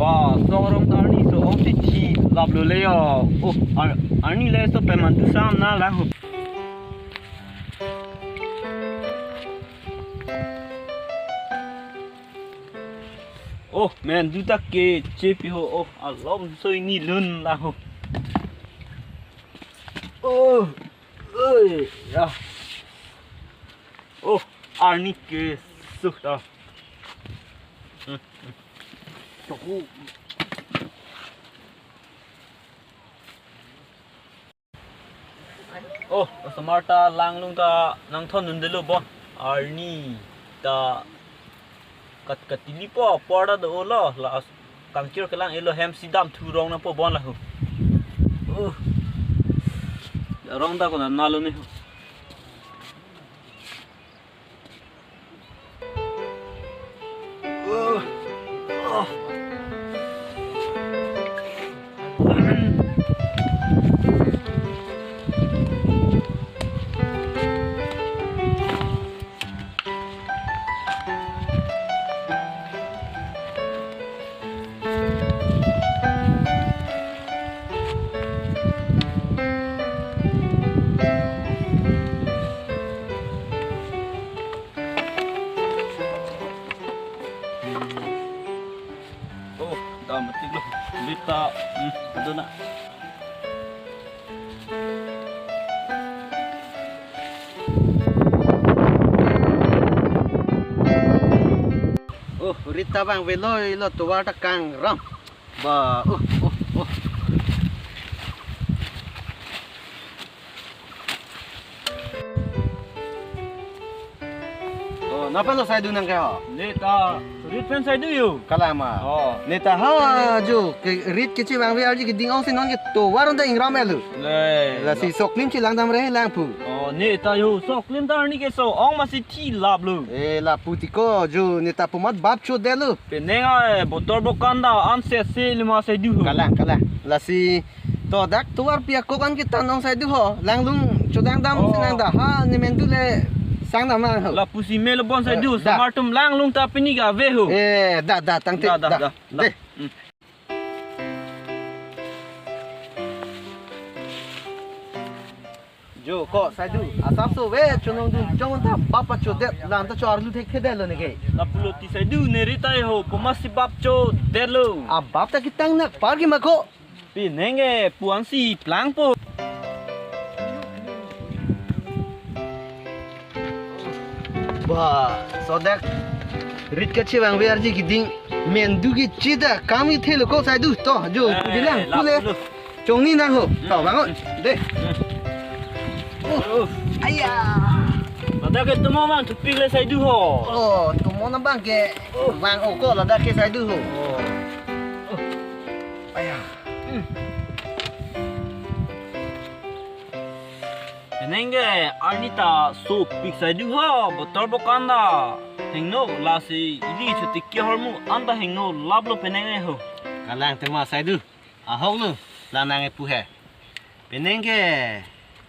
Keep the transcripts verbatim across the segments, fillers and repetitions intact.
Ba, so arong ta arni so ong si chelaplo le yo. Oh, ar-, arni le so pen mandu sam na lang ho. Oh, mandu ta kechepi ho. Oh, alom so ini lun lang ho. Oh, oi, ya. Oh, arni ke suh ta. Hmm, hmm. Choku. Oh, osomar ta langlung ta nangthondundelo bon. Arni ta kat-, katili po apor ta do-olo, la as-, kangkir kelang-elo, hem si damthu rong nangpo bon la ho. Oh. Rong ta konat nalo ne ho. Oh, dam tik lo. Rit ta, hmm, ado na. Oh, rit ta bang veloi lo, tovar ta kangrong. Ba, oh, oh, oh. Oh, napa lo Saidu nangke ho? Ne ta rit pen Saidu yo. Kalang ma. Oh. Ne ta ha jo, ke rit kechevangve arji keding ong si non ke tovar ta ingram-etlo. Le. Lasi soklim chelang damre lang pu. Oh, ne ta yo, soklim ta arni ke so ong masi chelaplo. Eh, lapu tiko jo, ne ta pu mat bap chodetlo. Penang ai, botor bokan ta an sese lima Saidu ho. Kalang, kalang. Lasi to dak tovar pi akok an ketan ong Saidu ho. Langlung chodang dam. Oh. Si nang da. Ha, ne mandu le sang dam nang ho. Lapusi melo bon Saidu. Eh, da. Osomar atum langlung ta pini ke ave ho. Eh, da, da, tangte, da, da, da, da, da. De. Hmm. Jo, ko Saidu, asapso ave chonong dun, chonong ta bap pachodet, lang ta cho-arlu thekthedetlo ne ke. Lapulo ti Saidu, ne rit ta ho, pu masi bap chodetlo. A bap ta ketang nak par ke ma ko. Penang ke pu-an si plangpo. Ba, so dak rit kachevangve arji keding mandu keche ta kam ithelo ko Saidu to jo. Eh, pu bilang, la pule. Pule. Chongni nang ho. Hmm. To, bangun. Hmm. De. Hmm. Oh. Oh. Aya. Ladak ke tomo bang thupik le Saidu ho. Oh, tomo na bang ke. Oh. Bang oko ladak ke Saidu ho. Oh. Oh. Aya. Hmm. Penang ke arni ta sopik Saidu ho, botor bokan ta hingno, lasi ili chotiki ahormu an ta hingno laplo penang ke ho. Kalang tema Saidu, ahok lo, la nang epu he. Penang ke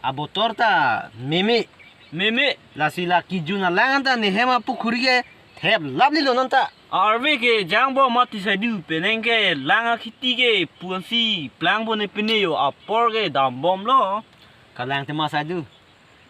abotor ta meme. Meme. Lasi la kejun alang an ta ne hem apukhuri ke theplap lilo non ta. Arve kejang bom mati Saidu, penang ke lang akhiti ke pu-an si plangpo ne pine yo, apor ke dambomlo. Kalang tema Saidu.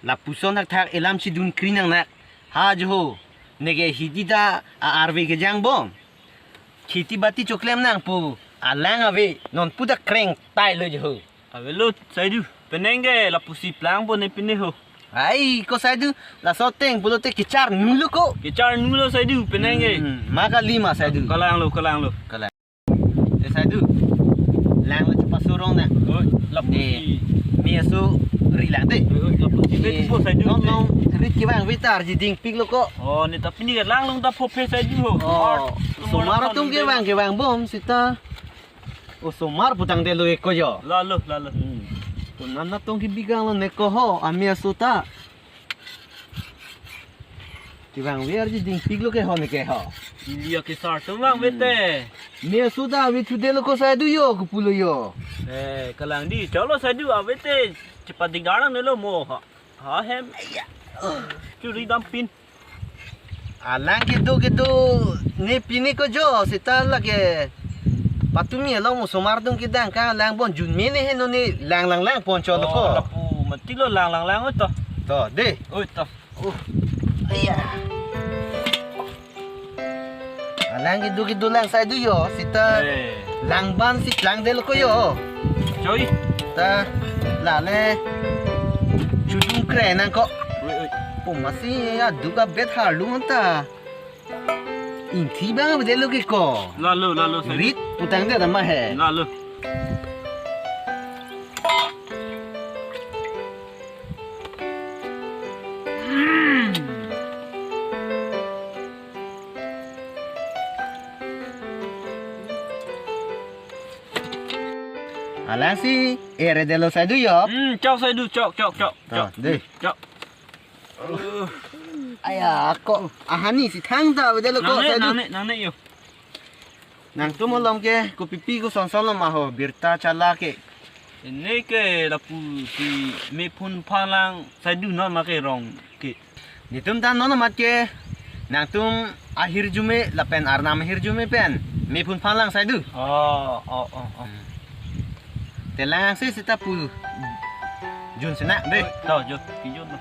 Lapuson thakthak elam chedun kri nang nak. Ha jo ho. Ne ke hidi ta a-arve kejang bom. Kheti bati choklem nang pu. Alang ave. Non pu ta kreng tai lo jo ho. Avelo Saidu. Penang ke lapusi plangpo ne pine ho. Ai, ko Saidu. Laso ateng pulote kecharnulo ko. Kecharnulo Saidu, penang ke. Hmm, ma kali ma Saidu. Kalanglo, kalanglo. Kalang. Te Saidu. Langlo chepasurong na. Oh, lapusi. Ne. Meso ri lang te. Oh, lapusi. Ne. Vet po Saidu. Nong nong rit kevangve ta arji dingpiklo ko. Oh, ne ta pini ke langlung ta phophe Saidu ho. Oh, osomar atum kevang kevang bom seta. Osomar pu tangte lo eko jo. Lalo, lalo. Hmm. Konat natong kebi kanglo ne ko ho, ameso ta. Kevangve arji dingpiklo ke ho ne ke ho. Ili akesar atum vangve te. Hmm. Meso ta ave thudetlo ko Saidu yo, kopulo yo. Eh, kalang di, cholo Saidu ave te, chepadingdar nangnelo mo ha. Ha hem. Aya. Churi dampin. Alang kedo kedo ne pine ko jo, seta lake Patumi along osomar atum kedang ke lang bon jun mene he noni lang lang lang pon cholo ko. Oh, lapu mati lo lang lang lang to. To, de. Oi to. Uh. Iya. Alang kedo kedo lang sai do yo, sita Eh. lang ban si lang del ko yo. Choi. Ta lale chudung kre nang ko. Oi, oi. Pum masi ya duga bet har lung ta. Ingthi bang bedelo ke ko. Lalo, lalo, sai. Rit putang de nama he. Lalo. Alang si ere delo sai do yo. Hmm, chok sai do, chok, chok, chok, Ta, chok. de. Chok. Aya, ko ahani si thang ta bedelo ko Nang ne, sai do. nang ne, nang ne yo. Nangtum along ke kopipi koson son lo ma ho birta chala ke. Ini ke lapu si mephun phalang sai do non ma ke rong ke. Netum ta non amat ke nangtum ahirjume lapen arnam ahirjume pen mephun phalang sai do. Oh, oh, oh, oh. Telang si sita pu jun sena de. To, jo, kijun lo.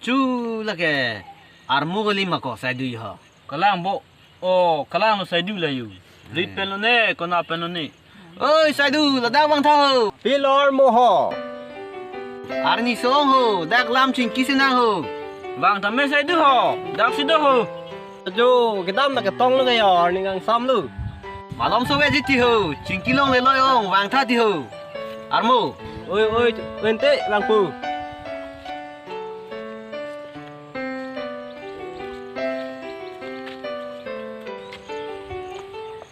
Chu lake armo kali ma ko sai do yo. Kalang bo. Oh, kalang lo sai do la yo. Rit pen lo ne, kona pen lo ne. Oi, sai do, ladak vang tha ho. Pi lo armo ho. Arni song ho, dak lam chingki sinang ho. Vang tame sai do ho, dak si do ho. Jo, kedam na ketong lo kayo, arni ngang sam lo. Malom so ve jiti ho, chingki longle lo yong, vang tha ti ho. Armo. Oi, oi, ente, vang pu.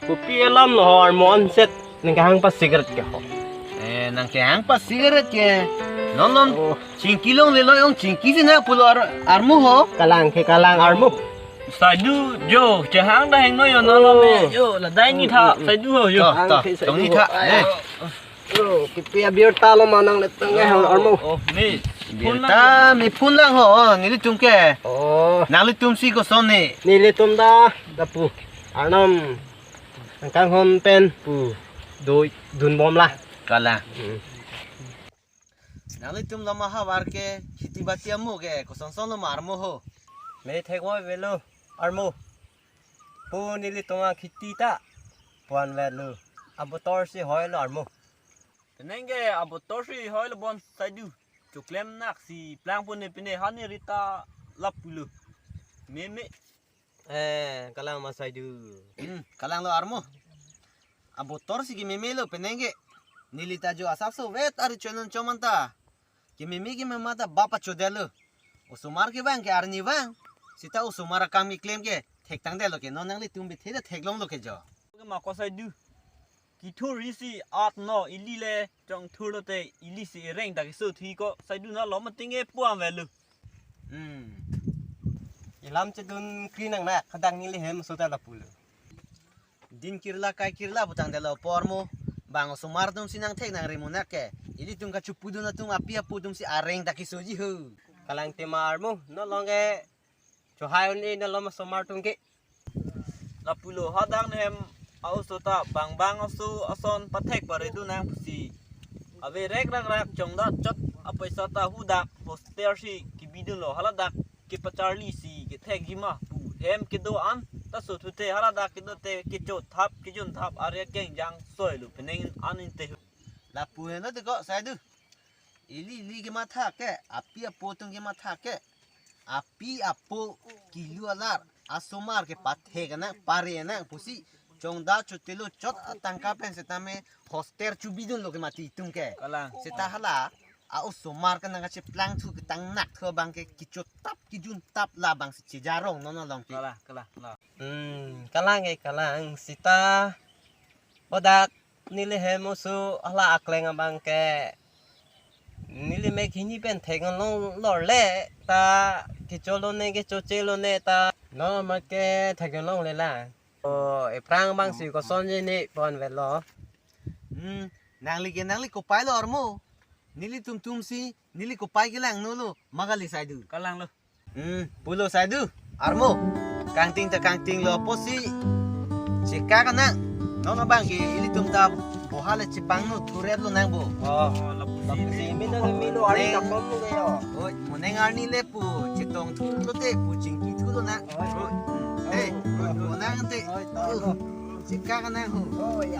Kopi alam lo ho armo anset nang kehang pa cigarette ke ho. Eh, nang kehang pa cigarette ke. Non non Oh. chingki longle lo yong chingki sina pulo ar armo ho. Kalang ke kalang armo. Sai do jo chehang da heng no yo non lo me. Oh. Yo la dai ni tha sai do ho yo. To, to, Ang ke sai tong ni do tha. ho. Eh. Oh, kipi abirta lo ma nanglitum ke hang armo. Oh, mi. Birta mephun lang ho, oh, nelitum ke. Oh, Nanglitum si koson ne. nelitum ta, ta pu. Arnam. Nangkanghon pen pu. Do dun bom la. Kalang. Hmm. Nanglitum lama havar ke khiti bati amo ke koson son lo ma armo ho. Me thek voi velo armo. Pu nelitum akhiti ta. Puan velo. Abotor si hoi lo armo. Penang ke abotor si hoi lo bon sai do. Chuklem nak si plang pune pine hani rita lap pulo. Meme. Eh, kalang ma sai do. Hmm, kalang lo armo. Abotor si kememe lo penang ke. Neli ta jo asap so vet ari chonon choman ta. Kememe kememe ta bapa chodelo. Osomar ke vang ke arni vang. Sita osomar akam keklem ke thektang delo ke non nanglitum bethe ta theklong lo ke jo. Ke ma ko sai do. Kithur isi at no ili le chongthur lote ili si ereng ta keso thi ko sai do na lo mating e puan velo. Hmm. Ilam chedun kri nang na kadang neli hem so ta lapulo. Din kirla kai kirla putang delo pormo. Bang osomar atum si nang thek nang rimu nak ke. Ilitum kachupudun atum api apo atum si areng ta kesoji ho. Kalang tema armo, no long ke. Chohai un e no lom osomar atum ke. Lapulo hadak nehem a-oso ta bang bang aso ason pathek paredu nang pusi. Ave rek rak rak chongda chot apaisa ta hudak hostel si kibidun lo haladak kepacharli si kethek jima pu hem kedo an ta so thuthe haladak kedo te kecho thap kejun thap arya keng jang soi lo penang an inte. Lapu heno te ko sai do. Ili ili kematha ke, api apo atum kematha ke. Api apo kilu alar, asomar ke pathek nang, pare nang, pusi chongda chotelo chot atangka pen setame hostel chubidun lo ke mati atum ke. Kalang. Seta hala, a-osomar ke nang kacheplang thu ketang nak thu abang ke kicho tap kijun tap labang si chejarong non along ke. Kalang, kalang, kalang. Hmm, kalang ke kalang sita. Odak neli hem oso hala akleng abang ke neli mek hini pen thek long lor le ta kecho lo ne kecho che lo ne ta no mat ke thek long le la. O ephrang abang si koson je ne pon velo. Hmm, nangli ke nangli kopai lo armo. Nelitum tum si neli kopai kelang no lo magali sai do. Kalang lo. Hmm, pulo saidu, armo. Kangting ta kangtinglo pusi chekak nang. Non abang ke ilitum ta boha le chepangno thurep lonang bo. Oh, lapusi. Lapusi, mina na mino ari Neng. Kapom mo kayo. Oi, mo neng arni le pu chetong thulote pu chingki thu lonang. Oi. Oi. Hey, oi, lonang te. Oi, talo. Chekak nang ho. Oh, ya.